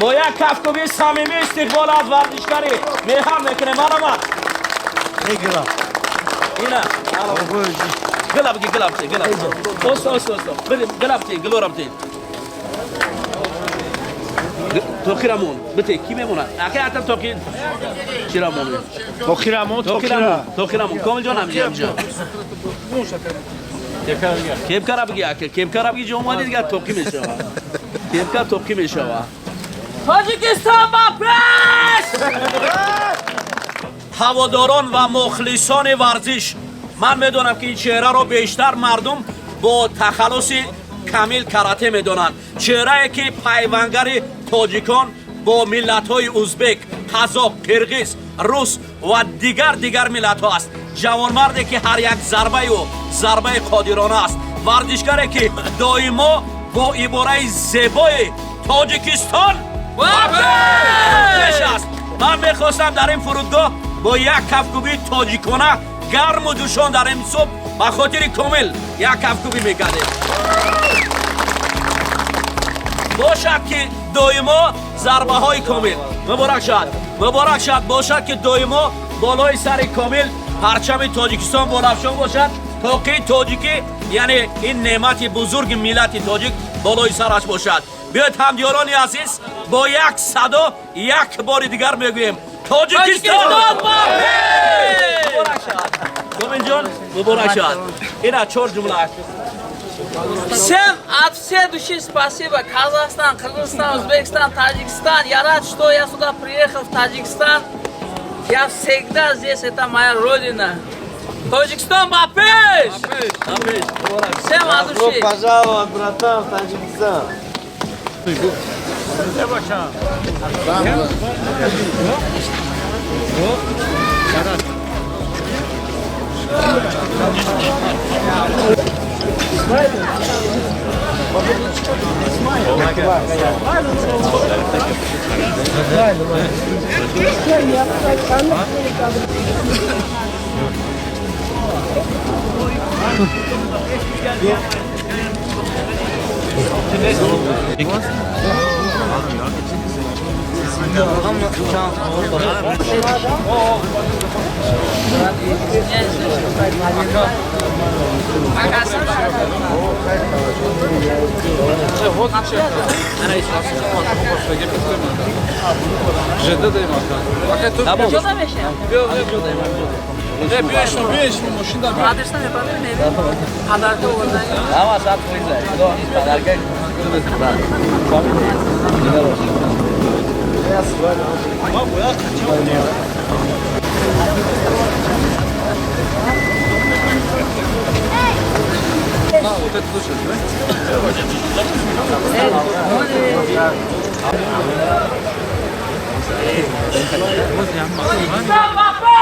Бо як кафкӯбии самимӣ истиқбол аз варзишгари меҳан мекунем. Марҳамат. Мегирам. Ина. Гила бигӣ, гила бите, гила. Оста, оста, оста. Били, гила бите, гилорам те. Тоқирамон. Бите, ки мемонад? Аки атам тоқи чирамон. Тоқирамон, тоқира. Тоқирамон. Комил ҷон, ҳамҷа, ҳамҷа. Кепкара биги, ака, кепкара биги, ҷо омадӣ, дигар тоқӣ мешава. Кепка тоқӣ мешава. Тоҷикистон ба пеш! Ҳаводорон ва мухлисони варзиш, ман медонам, ки ин чеҳраро бештар мардум бо тахаллуси Камил Карате медонанд. Чеҳрае, ки пайвангари тоҷикон бо миллатҳои узбек, қазоқ, қирғиз, рус ва дигар миллатҳо аст. Ҷавонмарде, ки ҳар як зарбаи ӯ зарбаи қодирона аст. Варзишгаре, ки доимо бо ибораи зебои «Тоҷикистон пеш» аст. Ман мехостам дар ин фурудгоҳ бо як кафкӯбии тоҷикона, гарму ҷӯшон, дар ин субҳ ба хотири Комил як кафкӯбӣ мекардем. Бошад, ки доимо зарбаҳои Комил, муборак шавад, муборак шавад, бошад, ки доимо болои сари Комил парчами Тоҷикистон болафшон бошад, тоқии тоҷикӣ, яъне ин неъмати бузурги миллати тоҷик, болои сараш бошад. Биёед, ҳамдиёрони азиз, бо як садо як бори дигар мегӯем: Тоҷикистон ба пеш! Муборак шавад, Комилҷон, муборак шавад. Ина чор ҷумла. Всем от всей души спасибо. Казахстан, Кыргызстан, Узбекистан, Таджикистан. Я рад, что я сюда приехал, в Таджикистан. Я всегда здесь, это моя родина. Тоҷикистон ба пеш! Ба пеш! Муборак. Всем от Добро души. пожаловать, братан, в Таджикистан. Ҷода мешинам. Адресна мепарем, подарка овардан. Ама 100%. Подарка. Тоҷикистон ба пеш!